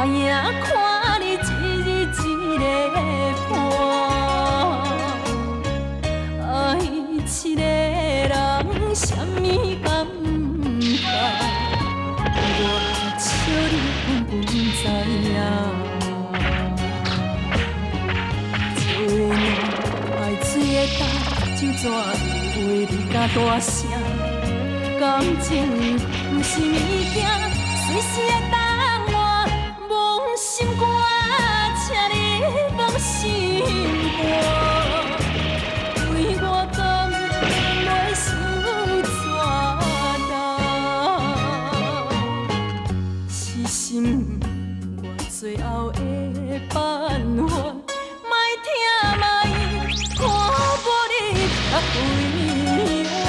跤影看你一日一个伴。愛一個人啥物感覺？我笑你根本不知影。一話兩愛水的焦，酒怎會話你敢大聲？感情毋是物件，隨時會當換。摸心肝，請你放心肝。對我敢袂傷怎重？是心我最後的辦法，莫疼莫看無你較快活。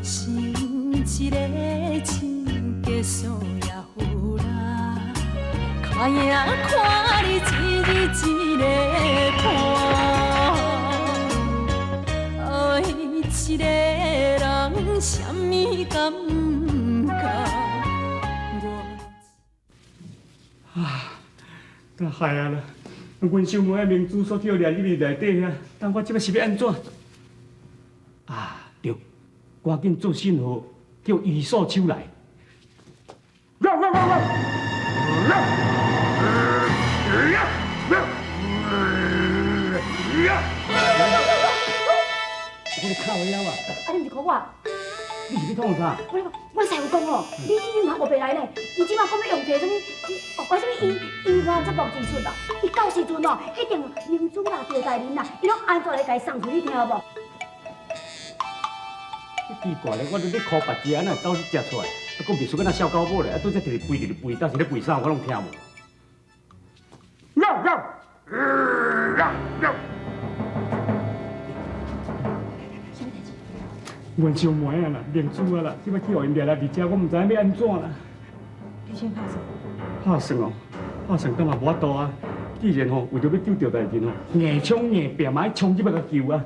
想一個親家數也有啦，跤影看你一日一個伴。愛一個人啥物感覺？我啊，那害啊啦！阮小妹的明珠煞去予掠入去內底遐，但我這擺是欲按怎？啊，對，趕緊做信號，叫伊掃手來。繞繞繞繞，繞繞繞繞。我咧靠枵啊！啊，你毋是靠我？你是欲創啥？我阮師傅講哦，你毋通烏白來咧。伊這擺講欲用一个啥物，哦，啥物醫醫院節目支出啊？伊到時陣哦，一定明珠啦、趙大人啦，伊攏安怎來共伊送出，你聽有無？奇怪咧，我咧咧箍別隻，哪會走這隻出來？啊，講袂輸，敢若痟狗母咧，啊，拄才直直吠，直直吠，當時咧吠啥，我攏聽無。繞繞繞繞。啥物代誌？阮小妹啊啦，明珠啊啦，這擺去予𪜶掠來佇遮，我毋知影欲按怎啦。你先拍算。拍算哦，拍算，敢嘛無法度啊。既然吼為著欲救趙大人吼，硬衝硬拼嘛愛衝入來共救啊！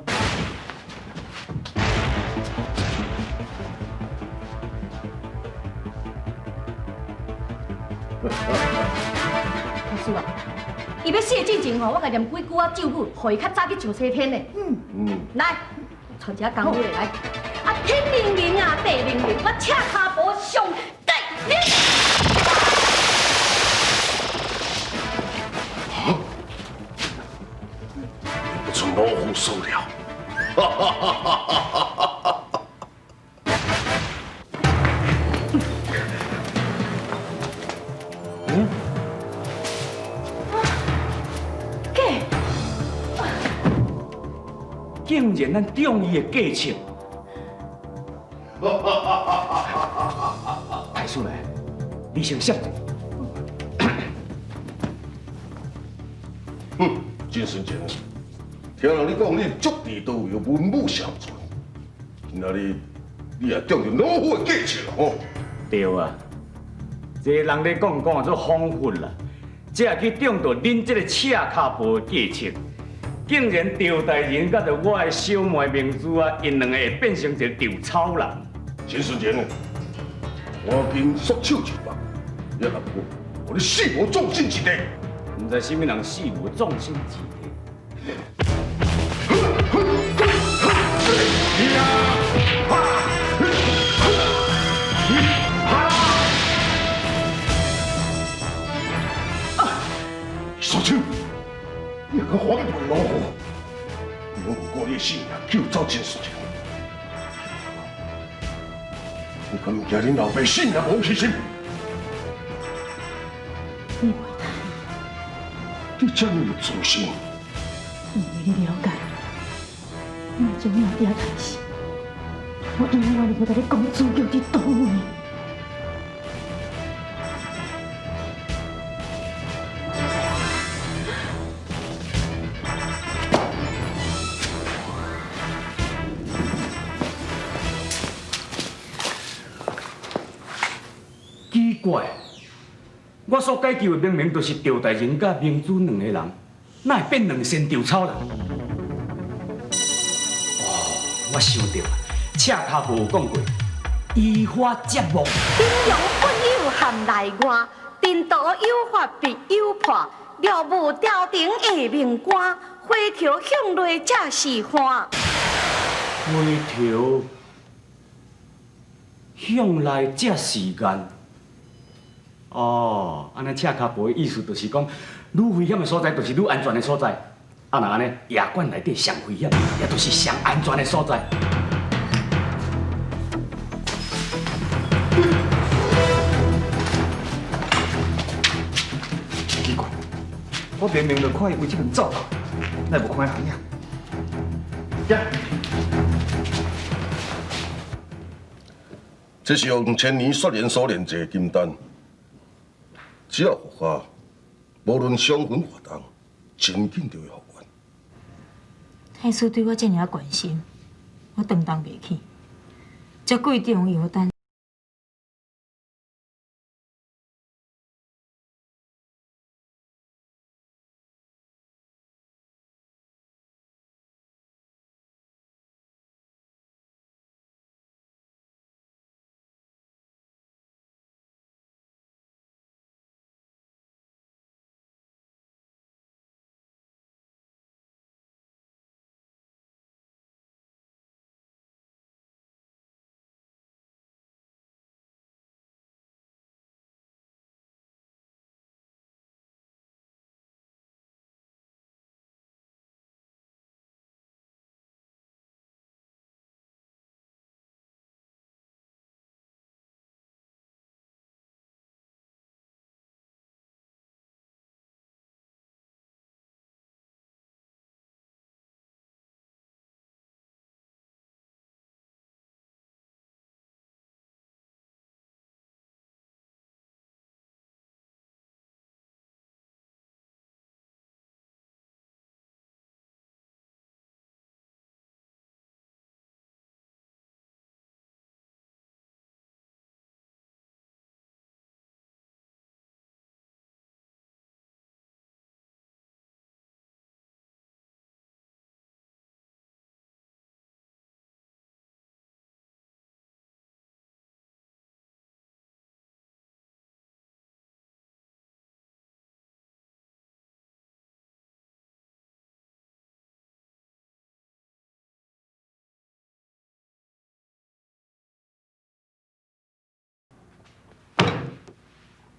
老師啊，伊欲死的進前吼，我共念幾句仔咒語，予伊較早去上西天咧。來，傳一下功夫咧來。啊，天靈靈啊，地靈靈，我赤跤步上界靈。不出老夫所料。哈哈哈哈哈哈！嗯？假？竟然咱中伊的計策！太師來，你先說。哼，金孫堅，聽人你講，你足智多謀，文武雙全，今仔日你也中著老夫的計策吼？對啊，這人咧講講做恍惚啦，才會去中著恁這个赤跤步的計策，竟然趙大人佮著我的小妹明珠啊，𪜶兩个會變成一个稻草人。秦順賢，趕緊束手就範，也若無，予你死無葬身之地。毋知啥物人死無葬身之地。束手，你若敢反叛老夫，我不顧你的性命，救走秦順賢。你敢毋驚恁老爸性命無去心？你袂答你這麼有自信？因為你了解，我從老爹開始，我永遠都無共你講主叫佇佗位。奇怪，我所解救的明明就是赵大人佮明珠兩個人，哪會變兩仙稻草人？哦，我想著啊，赤跤步有講過，移花接木。陰陽本有含內外，顛倒有法必有破，了無朝廷下命官，回頭向內才是岸。回頭向內才是岸。哦，按呢赤跤步的意思就是講，愈危險的所在，就是愈安全的所在。啊，若按呢，夜館內底上危險，也就是上安全的所在。奇怪，我明明就看伊為這邊走，哪會無看伊人影？這是用千年雪蓮所煉製的金丹，只要服下，無論傷痕偌重，真緊就會復原。太師對我這爾仔關心，我當擔袂起。這貴重藥單。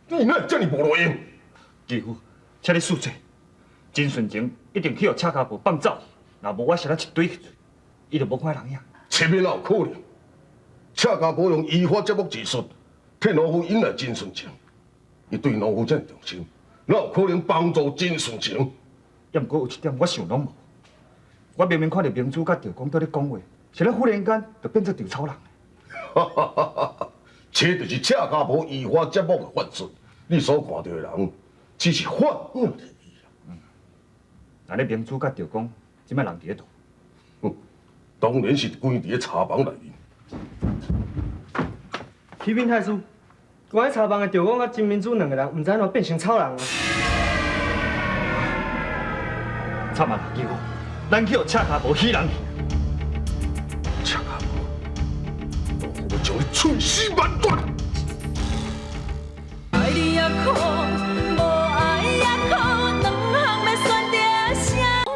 你哪會這麼無路用？義父，請你恕罪。真順情一定去予赤跤步放走，若無我先仔一對去，伊就無看人影。這欲哪有可能？赤跤步用移花接木之術，替農夫引來真順情。伊對農夫這麼忠心，哪有可能幫助真順情？也毋過有一點，我想攏無。我明明看著明珠佮趙公佇咧講話，是咧忽然間就變做稻草人。這就是赤跤步移花接木的幻術。你所看著的人，只是幻影而已。那你明珠佮趙公，這擺人佇咧佗？哼，當然是關佇咧茶房內面。啟稟太師，關佇茶房的趙公佮金明珠兩个人，毋知按怎變成草人啊！慘啊，義父，咱去予赤跤步死人去。赤跤步，老夫欲將你碎屍萬段！愛你也苦，無愛也苦，兩項欲選擇啥？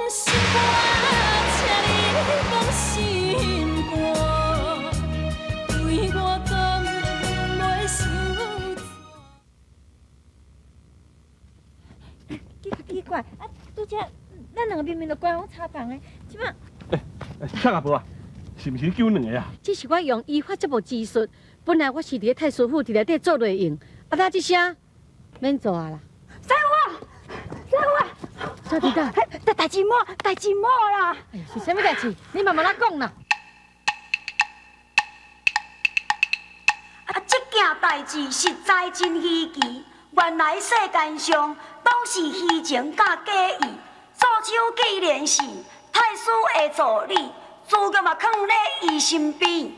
心肝，請你放心肝，對我敢袂受奇怪，啊，拄才咱兩个明明就關好茶房的，這擺。赤跤步啊，是毋是救兩个啊？這是我用移花接木之術。本來我是佇咧太師府佇內底做內應，啊，他這聲免做啊啦。師傅啊，師傅啊，啥伫搭？代誌莫，代誌莫啦！哎呀，是啥物代誌？你慢慢仔講啦。啊，這件代誌實在真稀奇，原來世間上攏是虛情佮假意。助手既然是太師的助理，資格嘛囥咧伊身邊。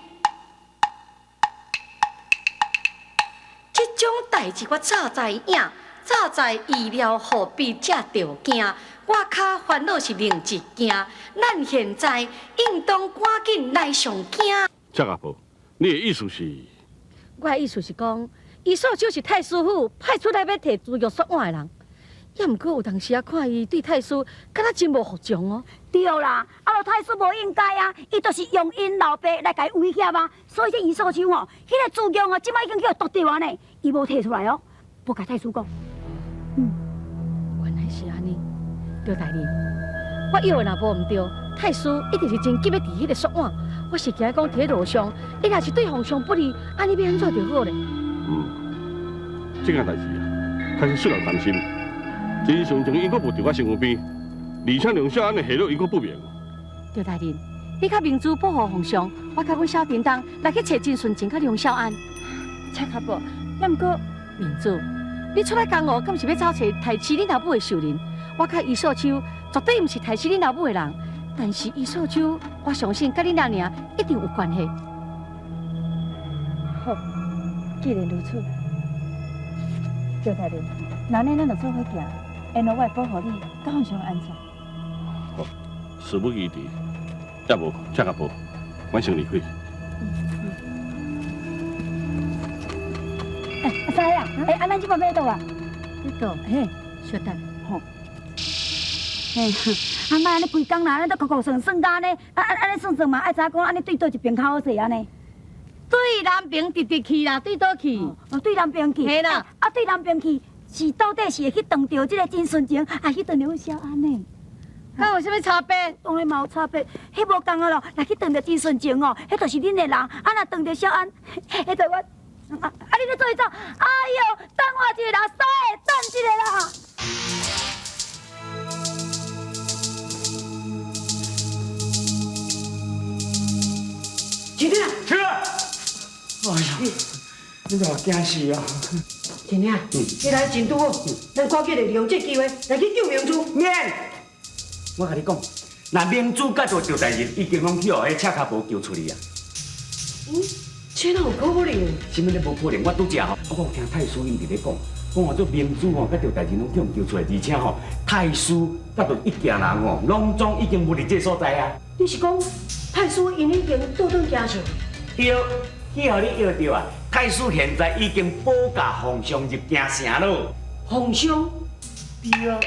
這種代誌我早知影，早在意料何必才著惊？我較煩惱是另一件，咱現在應當趕緊來上京。赤阿婆，你的意思是？我的意思是講，伊素就是太師府派出來欲提朱玉雪碗的人，也毋過有當時仔看伊對太師敢若真無服從哦。對啦，啊，著太師無應該啊，伊就是用𪜶老爸來共伊威脅啊，所以這伊素手吼，彼個朱玉哦，這擺已經去予毒著啊呢，伊無提出來哦，無共太師講。嗯，原來是按呢，趙大人，我以為若無毋對，太師一定是真急欲治彼个雪碗。我是驚講佇咧路上，伊若是對皇上不利，按呢欲按怎就好咧？嗯，這件代誌啊，確實使人擔心。真順情伊閣無佇我身軀邊，而且梁少安的下落伊閣不明。趙大人，你佮明珠保護皇上，我佮阮小叮當來去揣真順情佮梁少安。赤跤寶，也毋過明珠，你出來江湖，敢是欲走揣太師恁老母的仇人？我佮伊素秋絕對毋是太師恁老母的人，但是伊素秋，我相信佮恁阿娘一定有關係。好，既然如此，趙大人，那呢，咱就做伙行，沿路我會保護你，佮皇上安全。好，事不宜遲，也無赤跤寶，阮先離開。欸，阿師啊，欸，啊，咱這擺欲佗啊？欲佗？嘿，小等。吼。嘿，啊，莫按呢規工啦，按呢都哭哭算算甲按呢，啊啊按呢算算嘛，愛知影講按呢對佗一邊較好勢按呢？對南邊直直去啦，對佗去？哦，對南邊去。嘿啦。啊，對南邊去是到底是會去撞著這个真順情，抑去撞著阮小安呢？敢有啥物差別？當然嘛有差別，彼無仝啊囉，若去撞著真順情哦，彼就是恁的人；啊，若撞著小安，彼就我。啊啊！你咧做伊走？哎喲，等我一下啦，師，等一下啦。钱仔，是。哎呀，你予我惊死啊！钱仔，你來真拄好，咱趕緊利用這機會來去救明珠。免，我共你講，若明珠佮著趙大人已經攏去予彼赤跤婆救出去啊。嗯，這哪有可能？啥物咧無可能？我拄才吼，我有聽太師𪜶佇咧講，講話做明珠吼，佮趙大人攏去予救出來，而且吼，太師佮著一行人吼，攏總已經無佇這所在啊。你是講太師𪜶已經倒轉京城？對，去予你約著啊！太師現在已經保駕皇上入京城囉。皇上？對。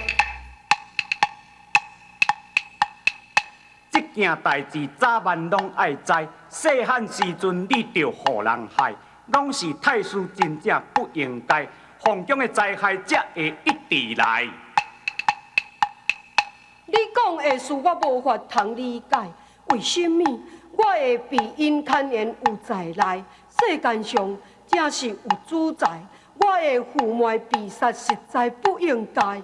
這件代誌早晚攏愛知，細漢時陣你著予人害，攏是太師真正不應該，皇宮的災害才會一直來。你講的事我無法通理解，為什麼我會被𪜶牽連有在內？世間上真是有主宰，我的父妹被殺實在不應該。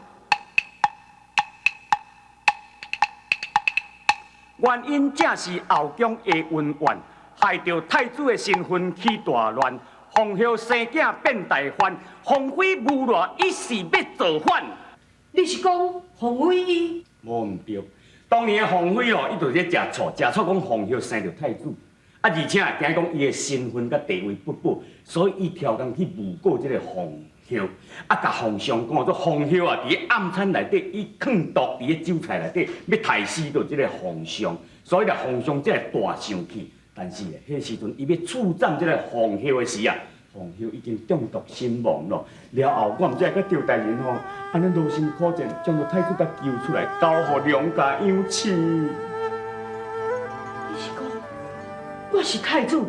原因正是後宮的恩怨，害著太子的身份起大亂，皇后生囝變大犯，皇妃無賴，伊是欲造反。你是講皇妃伊？無毋對，當年的皇妃哦，伊就咧食醋，食醋講皇后生著太子，啊，而且驚講伊的身份佮地位不保，所以伊超工去誣告這个皇后，啊，共皇上講做皇后啊，佇咧暗餐內底，伊囥毒佇咧酒菜內底，欲刣死著這个皇上，所以咧皇上才會大生氣。但是咧，彼時陣伊欲處斬這个皇后的時啊，皇后已經中毒身亡咯。了後，我毋知佮趙大人吼，按呢勞心苦戰，將著太子共救出來，交予梁家養飼。你是講我是太子？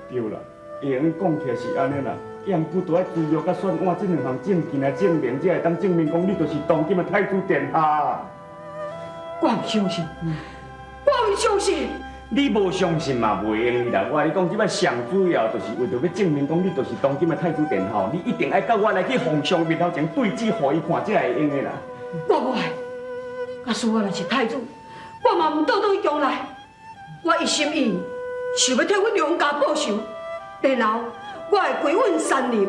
對啦，會用講起來是按呢啦。也毋過著愛朱玉佮雪碗這兩項證件來證明，才會當證明講你就是當今的太子殿下。我毋相信，我毋相信。你無相信嘛，袂用的啦。我共你講，這擺上主要就是為著欲證明講你就是當今的太子殿下，你一定愛佮我來去皇上面頭前對質，予伊看，才會用的啦。我無愛，假使我若是太子，我嘛毋倒轉去宮內。我一心一意想欲替阮娘家報仇，然後我會歸隱山林。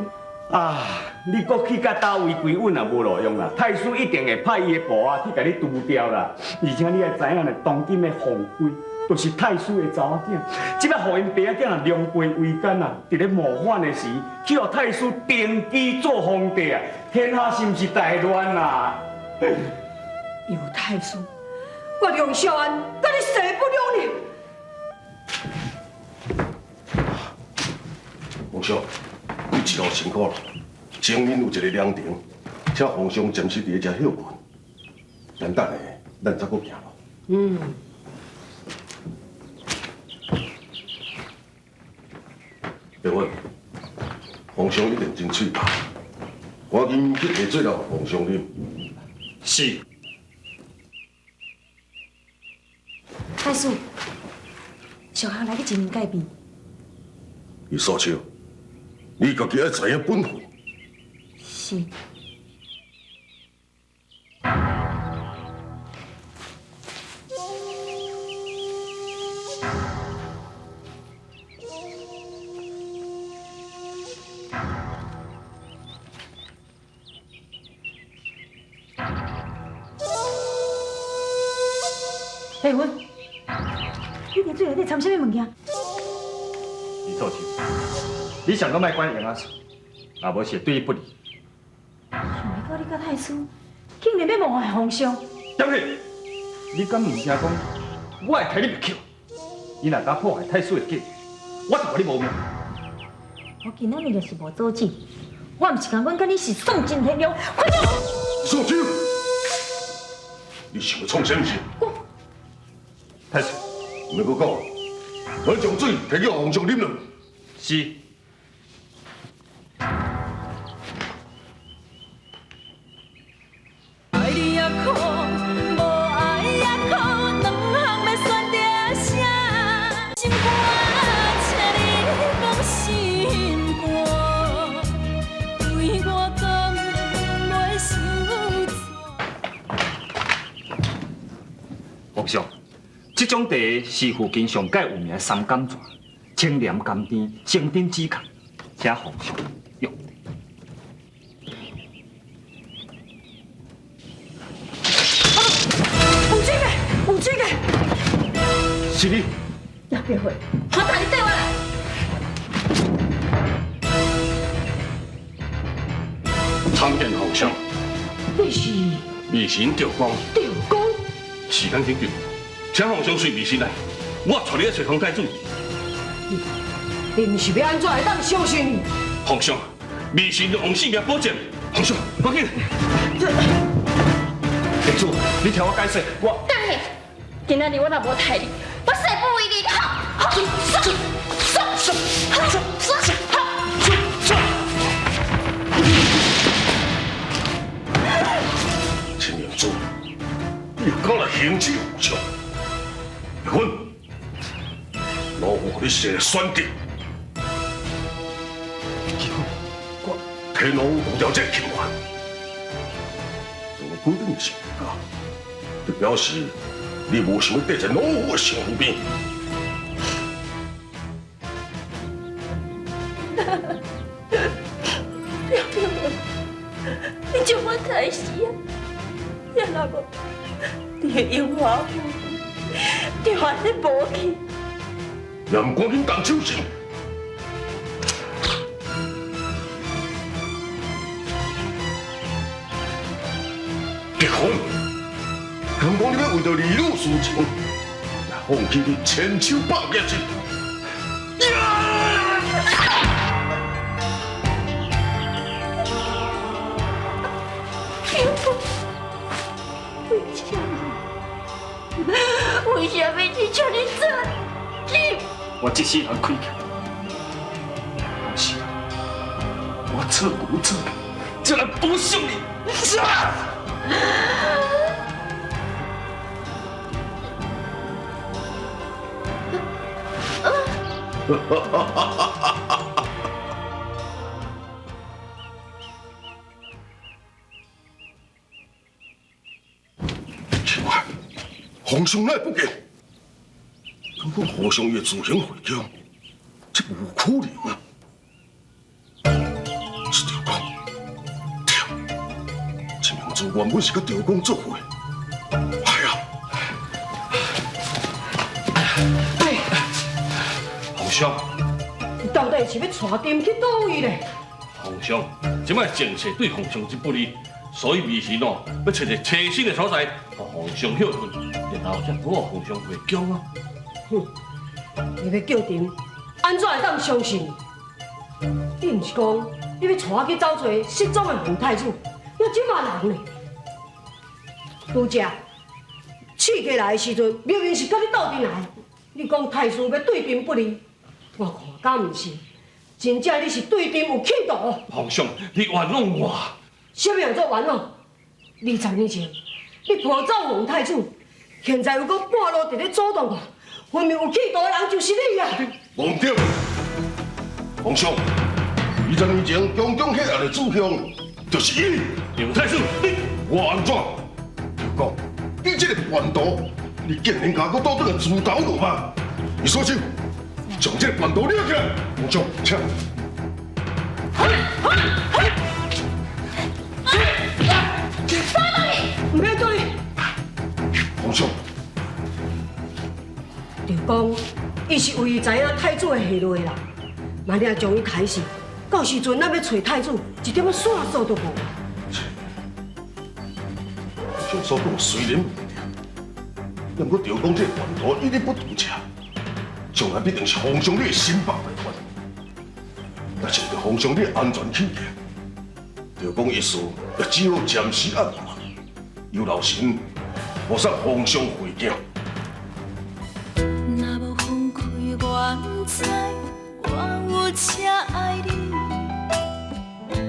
啊！你閣去到佗位歸隱也無路用啦，太師一定會派伊的部下去共你除掉啦。而且你愛知影咧，當今的皇妃就是太師的查某囝，這擺予𪜶爸仔囝若狼狽為奸啊，佇咧謀反的時，去予太師登基做皇帝啊，天下是毋是大乱啊？尤太师，我梁少安佮你势不两立。皇上，你一路辛苦了。前面有一个凉亭，请皇上暂时伫遮歇睏。等等下，咱再阁行路。嗯。白云，皇上一定真喙焦，赶紧去提水来予皇上啉。是。太师，小航来去前面改变。伊素秋，你家己爱知影本分。是。白云，你伫水内底掺啥物物件？李素秋，你上阁莫管杨阿叔，若无是会对伊不利。想袂到你佮太师竟然欲谋害皇上！张喜，你敢毋听讲？我会提你入口。你若敢破坏太师的计，我就予你无命。我今仔日就是无阻止，我毋是讲阮佮你是丧尽天良，快点！素秋，你想欲创啥物事？太师，毋免阁讲，我将水提去予皇上啉落。是。爱你也苦，无爱也苦，两项欲选择啥？心肝，请你讲心肝，对我讲袂受挫。皇上，这种茶是附近上盖有名的三甘泉，清凉甘甜，清甜止渴，请皇上用。有这个，有这个，是你。叶碧惠，我带你缀我来。参见皇上。你是？微臣赵光。赵光。时间紧急，请皇上随微臣来，我带你去找洪太子。你毋是欲按怎会当相信你？皇上，微臣用性命保证。皇上，赶紧。地主，你听我解释，我。等下，今仔日我若无杀你，我誓不为你。好，好，杀，杀，杀，杀，杀，杀。陈明珠，你又敢来行刺皇上？离婚，老夫予你一个选择。我替老夫除掉这个金环，如果你是不敢，就表示你无想欲缀在老夫的身躯边。廖碧文，你将我杀死啊！也若无，你的荣华富贵就按呢无去。也毋赶紧动手心！结婚，敢讲你欲为著儿女私情，来放弃你千秋百业志？为什么？为什么你这么残忍？我这世人亏欠，是啊，我错过错，才来补偿你。奇怪，皇上哪会不见？敢讲皇上伊会自行回宫，这无可能啊！是赵公，对，陈明珠原本是佮赵公做伙。哎呀！哎，皇上，你到底是欲带朕去佗位咧？皇上，這擺情勢對皇上真不利，所以微臣哦，欲揣一个棲身的所在，予皇上歇睏，然後才拄皇上回宮啊。哼，你欲叫朕，按怎會當相信？你毋是講你欲帶我去走揣失蹤的皇太子？那這馬人呢？拄才刺客來的時陣，明明是佮你鬥陣來，你講太師欲對朕不利，我看敢毋是？真正你是對朕有企圖。皇上，你冤枉我！啥物叫做冤枉？20年前，你抱走皇太子，現在又閣半路佇咧阻擋我，分明有企圖的人就是你啊！無毋對，皇上，20年前宮中血案的主凶就是伊。楊太師，你我按怎？講，你這個叛徒，你竟然共我倒轉來自投羅網！你所手，將這個叛徒掠起來！皇上，請。毋免對。皇上，就講，伊是為知影太子的下落啦，萬一將伊刣死，到時陣咱欲揣太子，一點仔線索都無。皇上所講雖然毋對，毋過趙公這個叛徒一日不除者，將來必定是皇上你的心腹大患。但是為著皇上你的安全起見，趙公一事也只好暫時按下，由老臣護送皇上回京。若無分開，我毋知我有這愛你，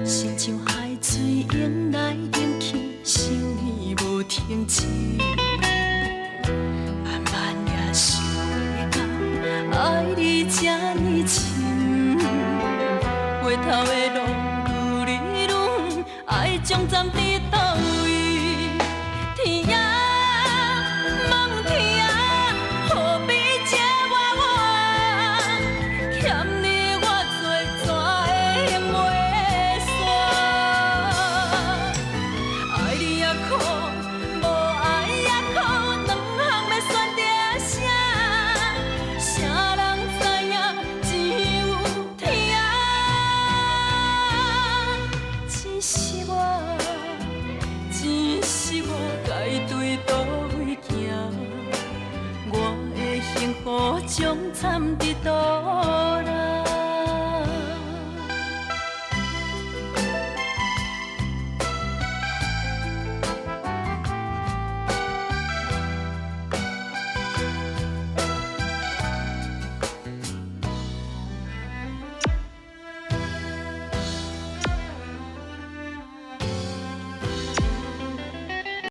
親像海水湧來湧去，想你無停止。慢慢也想袂到，愛你這呢深，回頭的路愈來愈遠，愛終站佇佗位？天啊，望天啊，何必這活我？欠你我做怎會用袂煞？愛你也苦，無愛也苦，兩項欲選擇啥？誰人知影只有天。只是我，只是我該對佗位行？我的幸福終站佇佗落？